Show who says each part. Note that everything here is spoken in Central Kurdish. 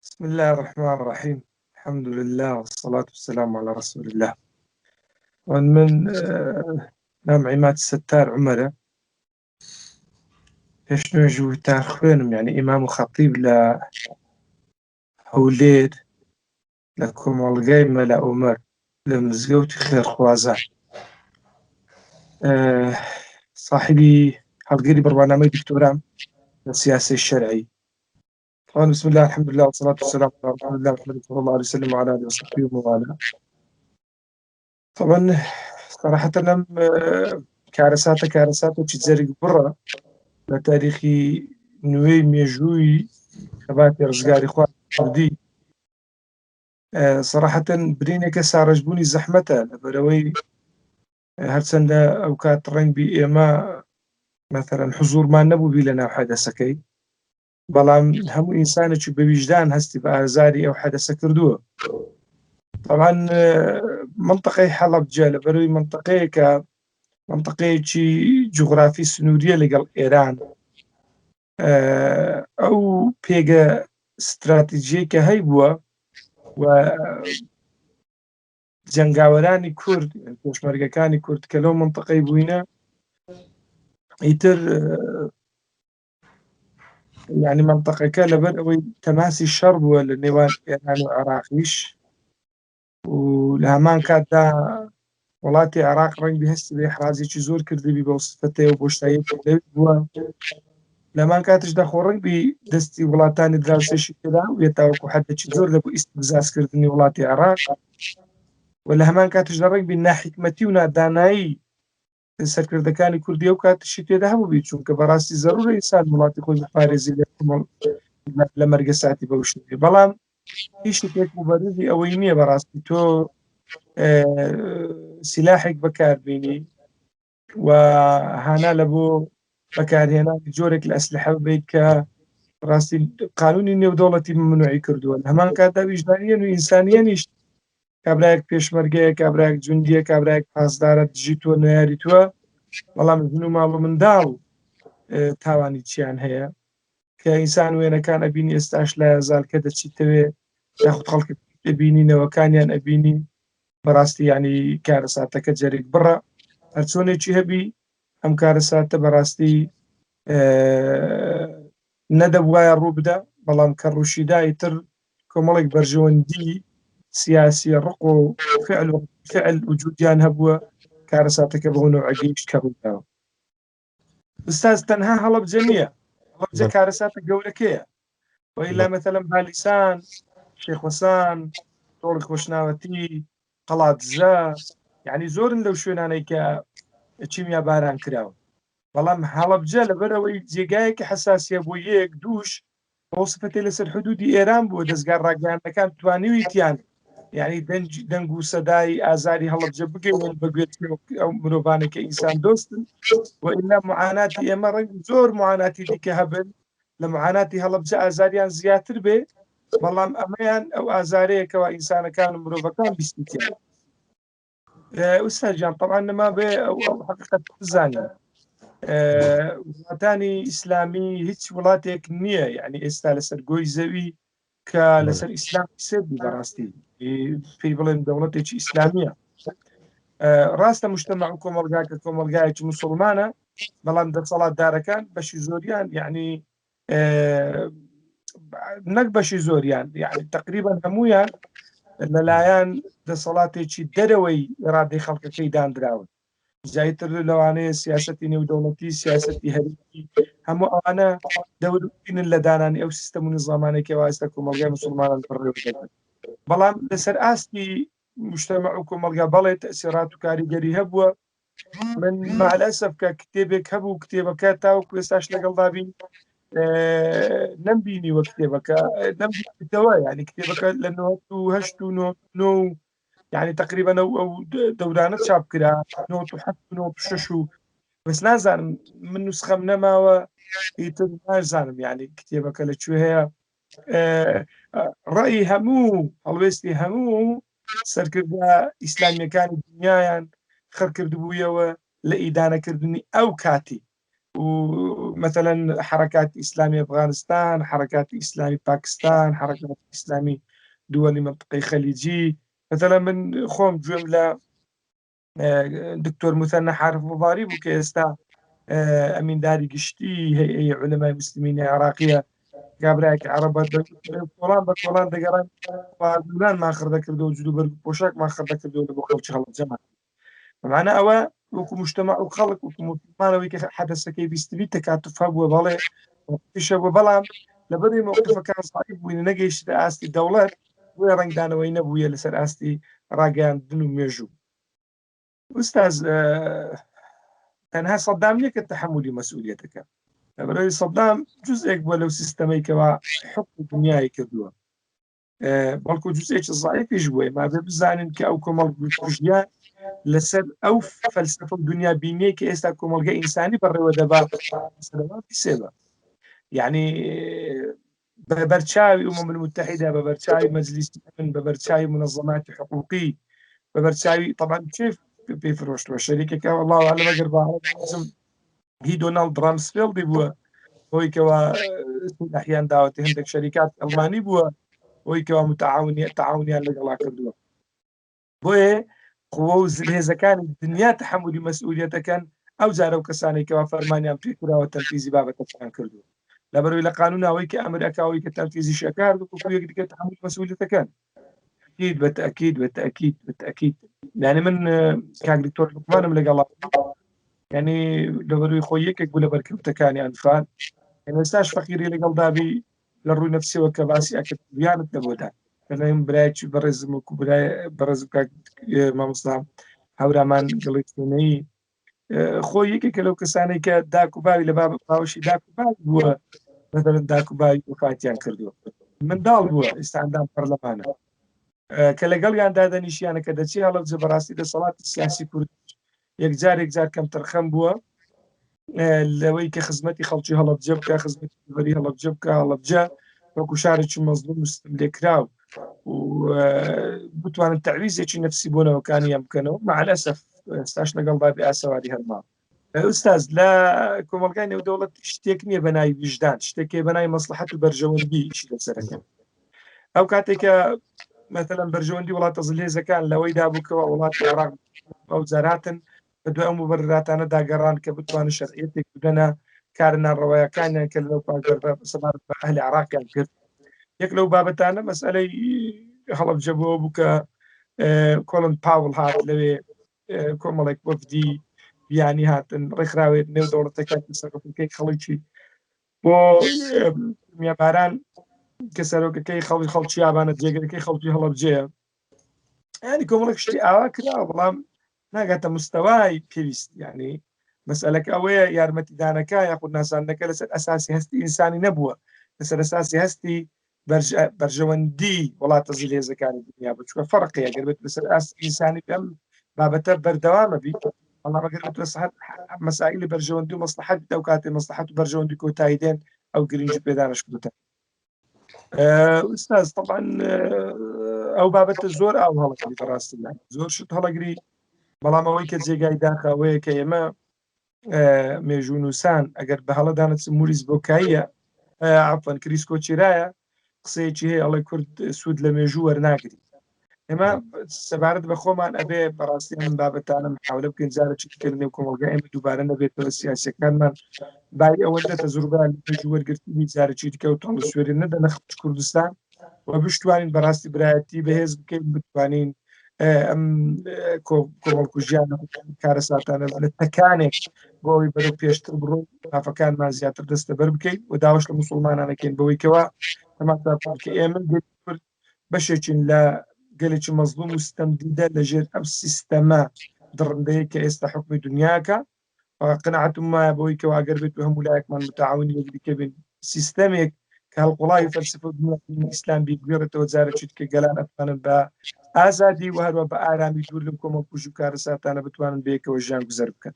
Speaker 1: بسم الله الرحمن الرحیم الحمد لله والصلاة والسلام على رسول الله. من نام عیماد ستار عومەرە، پێشنوێژ و وتار خوێنم، یعنی ئیمام و خەتیب لە هەولێر لە کۆمەڵگای مەلا عومەر لە مزگەوتی خێرخوازان، صاحبی هەڵگری بڕوانامەی دکتۆرام لە سیاسەی شەرعی. طبعا بسم الله الحمد لله والصلاة والسلام على رسول الله محمد صلى الله عليه وسلم وعلى آله وصحبه ومن والاه. طبعا صراحة ئەم کارەساتە کارەساتێکی جەرگ بڕە لە تاریخی نوێی مێژووی خەباتی ڕزگاری خوا کوردی. سەراحەتەن برینێکە ساڕێژبوونی زەحمەتە، لەبەرەوەی هەرچەندە ئەو کات ڕەنگبی ئێمە مەثەلەن حزوورمان نەبووبی لە ناو حەدەسەکەی، بەڵام هەموو ئینسانێکی بە ویژدان هەستی بە ئازاری ئەو حەدەسە کردووە. طبعا منطقەی حەڵەبجە لەبەرەوەی منطقەیەکە منطقەیەکی جوغرافی سنووریە لەگەڵ ئێران، ئەو پێگە ستراتیژیەی کە هەیبووە و جەنگاوەرانی کورد، پێشمەرگەکانی کورد کە لەو منطقەی بووینە، ئیتر یعنی منطقەکە لەبەر ئەوەی تەماسی شەڕ بووە لە نێوان ئێران و عێراقیش و لە هەمان کاتدا وڵاتی عێراق ڕەنگی هەستی بە ئیحراجێکی زۆر کردبی بەو سفەتەیە و بۆشاییەکی لەوێ بووە. لەمان کاتیشدا خۆ ڕەنگبی دەستی وڵاتانی دراوسێشی تێدا بووبێت تاوەکو حەدێکی زۆر لە بۆ ئیستفزازکردنی وڵاتی عێراق و لە هەمان کاتیشدا ڕەنگبی ناحیکمەتی و نادانایی سەرکردەکانی کوردی ئەو کاتیشی تێدا هەبووبی، چونکە بەڕاستی زەرورە ئینسان وڵاتی خۆی بپارێزی لە کۆمەڵ لە مەرگەساتی بەو شێوەیە. بەڵام هیچ شتێک مبەرری ئەوەی نییە بەڕاستی تۆ سیلاحێک بەکاربینی و هانا لە بۆ بەکارهێنانی جۆرێک لە ئەسلحە ببیت کە ڕاستی قانونی نێودەوڵەتی ممنوعی کردووە. لە هەمان کاتدا ویژدانیان و ئینسانیانیش کابرایەک پێشمەرگەیە، کابرایەک جوندیە، کابرایەک پاسدارە دژی تۆ نەیاری تۆ، بەڵام ژن و ماڵ و منداڵ تاوانی چیان هەیە کە ئینسان وێنەکان ئەبینی ئێستاش لایە زال کە دەچیتەوێ یاخود خەڵک ئەبینی نەوەکانیان ئەبینی، بەڕاستی یعنی کارەساتەکە جەرگ بڕە. هەرچۆنێکی هەبی ئەم کارەساتە بەڕاستی نەدەبوایە ڕوو بدە، بەڵام کە ڕووشیدا ئیتر کۆمەڵێک بەرژەوەندی سیاسی ڕق و فعل و فعل وجودیان هەبووە، کارەساتەکە بەو نەوعە گەیشت کە ڕوویداوە. ئوستاز تەنها هەڵەبجە نییە، هەڵەبجە کارەساتە گەورەکەیە، وئیلا مەثەلەن بالیسان، شێخوەسان، تۆڵی خۆشناوەتی، قەڵادزە، یعنی زۆرن لەو شوێنانەی کە کیمیا باران کراون. بەڵام هەڵەبجە لەبەرئەوەی جێگایەکی حەساسیە بۆ یەک دووش بەو سفەتەی لەسەر حدودی ئێران بووە، دەزگا ڕاگەیاندنەکان توانیویتیان یعنی دەنگ و سەدای ئازاری هەڵەبجە بگەیەنن بە گوێ ئەو مرۆڤانەی کە ئینسان دۆستن. و ئیلا معاناتی ئێمە ڕەنگ زۆر معاناتی دیکە هەبن، لە معاناتی هەڵەبجە ئازاریان زیاتر بێ، بەڵام ئەمەیان ئەو ئازارەیە کەوا ئینسانەکان و مرۆڤەکان بیستیان. ئوستاد گیان طبعا نەما بێ ئەو حەقیقەت بزانین. وڵاتانی ئیسلامی هیچ وڵاتێک نییە یعنی ئێستا لەسەر گۆی زەوی کە لەسەر ئیسلام سێ بەڕاستی پێی بڵێن دەوڵەتێکی ئیسلامیە. ڕاستە مجتمع و کۆمەڵگا کە کۆمەڵگایەکی مسلمانە، بەڵام دەسەڵاتدارەکان بەشی زۆریان یعنی نەک بەشی زۆریان یعنی تقریبا هەمویان لەلایەن دەسەڵاتێکی دەرەوەی ئێرادەی خەڵکەکەی دانراون. زیاتر لەوانەیە سیاستی نێودەوڵەتی، سیاستی هەرێمی، هەموو ئەوانە دەوربینن لە دانانی ئەو سیستەم و نظامانەی کە ئێستا کۆمەڵگای مسلمانان بەڕێوە دەبەن. بەڵام لەسەر ئاستی مجتمع و کۆمەڵگا بەڵێ تەسیرات و کاریگەری هەبووە. من مع الاسف کە کتێبێک هەبوو، کتێبەکە تاوەکو ئێستاش لەگەڵدا بین نەمبینیوە، کتێبەکە نەمبینیتەوە، یعنی کتێبەکە لە 98 و 99 یعنی تقریبا ئەو ئەو دەورانە چاپ کرا، 97 و 96 و بەس نازانم من نسخەم نەماوە، ئیتر نازانم یعنی کتێبەکە لە کوێ هەیە. ڕەئی هەموو هەڵوێستی هەموو سەرکردە ئیسلامیەکانی دنیایان خڕ کردبوویەوە لە ئیدانەکردنی ئەو کاتی. و مەسەلەن حەرەکاتی ئیسلامی ئەفغانستان، حەرەکاتی ئیسلامی پاکستان، حەرەکاتی ئیسلامی دووەلی مەنتقەی خەلیجی. مەسەلەن من خۆم گوێم لە دکتۆر موثەننا حارف مضاری بوو کە ئێستا ئەمینداری گشتی هەیئەی عولەمای موسلمینی عێراقیە، کابرایەکی عەرەب کۆڵان بە کۆڵان دەگەڕان، خواردنمان خڕ دەکردەوە، جلوبەرگ و پۆشاکمان خڕ دەکردەوە لە بۆ خەڵکی هەڵەبجەمان. بەمانە ئەوە وەکو مجتمع و خەڵک وەکو مسلمانەوەی کە حەدەسەکەی بیستبی تەکاتف هەبووە، بەڵێ موقفیش هەبووە، بەڵام لەبەری موقفەکان زەعیف بووین نەگەیشتە ئاستی دەوڵەت، بۆیە ڕەنگدانەوەی نەبوویە لەسەر ئاستی ڕاگەیاندن و مێژوو. ئوستاز تەنها سەدام نییە کە تەحەمولی مەسئولیەتەکە، لەبەرئەوەی سەدام جزئێک بووە لەو سیستەمەی کەوا حوکمی دنیای کردووە، بەڵکو جزئێکی زەعیفیش بووە. ئێمە ئەبێ بزانین کە ئەو کۆمەڵکوژییە لەسەر ئەو فەلسەفە و دنیا بینیەی کە ئێستا کۆمەڵگە ئینسانی بەڕێوە دەبا سەرەوە سێبە، یعنی بە بەرچاوی ئومم المتحدە، بە بەرچاوی مەجلیسی ئەمن، بە بەرچاوی منەظەماتی حقوقی، بە بەرچاوی طبعا کێ پێی فرۆشتووە شەریکەکە، والله اعلم ئەگەر باوەڕ هی دۆناڵد ڕامسفێڵدی بووە، ئەوەی کەوا ئەحیان داوەتی هەندێک شەریکات ئەڵمانی بووە، ئەوەی کەوا متعاونی تعاونیان لەگەڵا کردووە. بۆیە قووە و زلهێزەکانی دنیا تەحەمولی مەسئولیەتەکەن، ئەو جارە و کەسانێک کەوا فەرمانیان پێکراوە تەنفیزی بابەتەکەیان کردووە. لەبەرئەوەی لە قانون ئەوەی کە ئەمر ئەکا ئەوەی کە تەنفیزیش ئەکا هەردوو وەکو یەک دیکە تەحەمولی مەسئولیەتەکەن. ئەکید بە تەئکید بە تەئکید بە تەئکید یعنی من کاک دکتۆر لوقمانم لەگەڵا یعنی لەبەروی خۆی یەکێک بوو لە بەرکەوتەکانی ئەنفال، یعنی ئێستاش فەقیری لەگەڵ دابی لە ڕووی نەفسیەوە کە باسی ئەکرد بیانت نەبۆدا. لەلایم برایەکی بەڕێزم وەکو برای بەڕێزم کاک مامۆستا هەورامان گەڵیتونەیی خۆی یەکێکە لەو کەسانەی کە داک و باوی لە باوەشی داک و باوی بووە، مەسەلەن داک و باوی وەفاتیان کردووە، منداڵ بووە، ئێستا ئەندام پەرلەمانە، کە لەگەڵیان دادەنیشیانە کە دەچی هەڵەبجە. بەڕاستی دەسەڵاتی سیاسی کورد یەکجار یەکجار کەمتەرخەم بووە لەوەی کە خزمەتی خەڵکی هەڵەبجە بکە، خزمەتی بەری هەڵەبجە بکە. هەڵەبجە وەکو شارێکی مەزلوم و ستەملێکراو و بتوانن تەعویزێکی نەفسی بۆ نەوەکانیان بکەنەوە. مع الاسف ئێستاش لەگەڵ بابی ئاسەواری هەرما. ئوستاز لە کۆمەڵگای نێودەوڵەت شتێک نییە بە ناوی ویژدان، شتێک هەیە بە ناوی مەسڵەحەت و بەرژەوەندی ئیشی لەسەرەکەن. ئەو کاتێک کە مەسەلەن بەرژەوەندی وڵاتە زلهێزەکان لەوەیدا بوو کەوا وڵاتی عێراق ئەو جاراتن بە دوای ئەو موبەرراتانە داگەڕان کە بتوانن شەرعیەتێک بدەنە کارە ناڕەوایەکانیان کە لەو پاش سەبارەت بە ئەهلی عێراقیان کرد. یەک لەو بابەتانە مەسئلەی هەڵەبجە بووە بوو کە کۆڵن پاوڵ هات لەوێ، کۆمەڵێک وەفدی بیانی هاتن، ڕێکخراوێت نێو دەوڵەتەکان سەرۆکەکەی خەڵکی بۆ میاباران کە سەرۆکەکەی خەڵکی خەڵکی یابانە، جێگرەکەی خەڵکی هەڵەبجەیە. ینی کۆمەڵێک شتی ئاوا کراوە بەڵام ناگاتە مستەوای پێویست. یعنی مەسئلەکە ئەوەیە یارمەتیدانەکە یاخود ناساندنەکە لەسەر ئەساسی هەستی ئینسانی نەبووە، لەسەر ئەساسی هەستی بەرژەوەندی وڵاتە زلهێزەکانی دنیا بوو. چونکە فەرقی ئەگەر بێت لەسەر ئاستی ئینسانی ئەم بابەتە بەردەوامە بیت، بەڵام ئەگەر بێت لەسەر مەسائلی بەرژەوەندی و مەسلحەت ئەو کاتێ مەسلحەت و بەرژەوەندی کۆتایی دێن، ئەو گرنگی پێدانش کۆتایی. ئوستاز طبعا ئەو بابەتە زۆر ئاو هەڵەگری، بەڕاستی زۆر شت هەڵەگری، بەڵام ئەوەی کە جێگای داخە ئەوەیە کە ئێمە مێژوونووسان ئەگەر بە هەڵە دانەچم موریس بۆکاییە، عەفوەن کریس کۆچیرایە، قسەیەکی هەیە ئەڵێ کورد سوود لە مێژوو وەرناگری. ئێمە سەبارەت بە خۆمان ئەبێ بەڕاستی ئەم بابەتانە محاولە بکەین جارێکی دیکە لە نێو کۆمەڵگای ئێمە دووبارە نەبێتەوە. سیاسیەکانمان بای ئەوەندە تەجروبەیان لە مێژوو وەرگرتنی جارێکی دیکە و تاڵ و سوێری نەدەنە خەڵکی کوردستان و بشتوانین بەڕاستی برایەتی بەهێز بکەین، بتوانین ئەم کۆمەڵکوژیانە کارەساتانە لە تەکانێک بۆ ئەوەی بەرەو پێشتر بڕۆین، مافەکانمان زیاتر دەستەبەر بکەین و داواش لە موسڵمانانەکەین بەوەی کەوا تەماشا بکەن کە ئێمە گەلی کورد بەشێکین لە گەلێکی مەزڵوم و ستەمدیدە لەژێر ئەم سیستەمە دڕندەیە کە ئێستا حکومی دنیاکە. قەناعەتم وایە بەوەی کەوا گەر بێت و هەموو لایەکمان متعاونی یەکدیکە بین، سیستەمێک کە هەڵقوڵاوی فەلسفە و دنیابینی ئیسلام بیربگێڕێتەوە، جارێکی دیکە گەلان ئەتوانن بە ئازادی و هەروە بە ئارامی دوور لەم کۆمەڵکوژی و کارەساتانە بتوانن بەیەکەوە ژیان گوزەر بکەن.